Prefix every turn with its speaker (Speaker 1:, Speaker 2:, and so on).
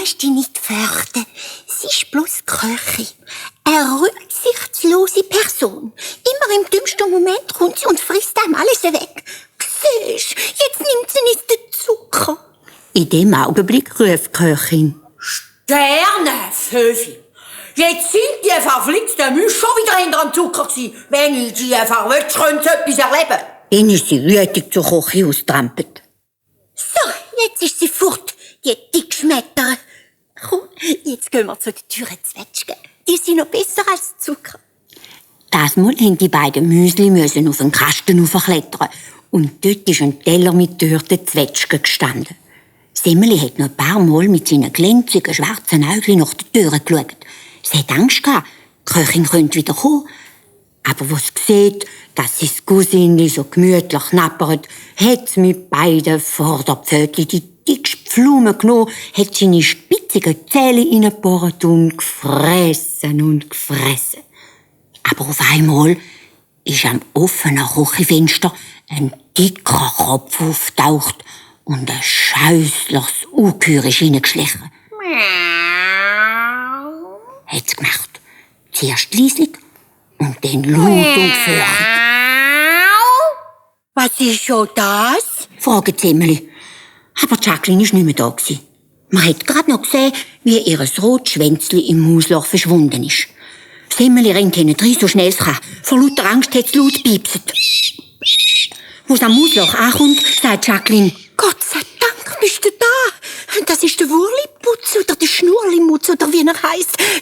Speaker 1: musst dich nicht fürchten. Sie ist bloß Köchin. Eine rücksichtslose Person. Immer im dümmsten Moment kommt sie und frisst einem alles weg. Siehst, jetzt nimmt sie nicht den Zucker.
Speaker 2: In dem Augenblick ruft die Köchin.
Speaker 3: Sterne, Föfi. Jetzt sind die verflixten Müsse schon wieder hinter dem Zucker gewesen. Wenn ich die verwünsche, können sie etwas erleben.
Speaker 2: Dann ist sie wütig zur Küche austrampelt.
Speaker 1: So, jetzt ist sie fort, die Dickschmetter. Komm, jetzt gehen wir zu den Türen Zwetschgen. Die sind noch besser als Zucker.
Speaker 2: Das Mal mussten die beiden Müsli auf den Kasten hochklettern. Und dort ist ein Teller mit dürrten Zwetschgen gestanden. Semmeli hat noch ein paar Mal mit seinen glänzigen schwarzen Augen nach der Tür geschaut. Sie hat Angst gehabt, die Köchin könnte wieder kommen. Aber als sie sieht, dass sein Cousin so gemütlich knappert, hat sie mit beiden Vorderpfötchen die dickste Pflume genommen, hat seine spitzigen Zähne reingebohrt und gefressen. Aber auf einmal ist am offenen Küchenfenster ein dicker Kopf auftaucht und ein scheußliches Ungeheuer ist reingeschlichen. Hat sie gemacht. Zuerst leislich und dann laut und gefürchtet.
Speaker 1: Was ist schon das?
Speaker 2: Fragt Semmeli. Aber Jacqueline war nicht mehr da. Man hat gerade noch gesehen, wie ihr rotes Schwänzchen im Mausloch verschwunden ist. Semmeli rennt hinten so schnell es kann. Vor lauter Angst hat es laut piepset. Als am Mausloch ankommt, sagt Jacqueline:
Speaker 1: Gott sei Dank bist du da. Das ist der Wurliputz oder der Schnurlimutz oder wie er heisst.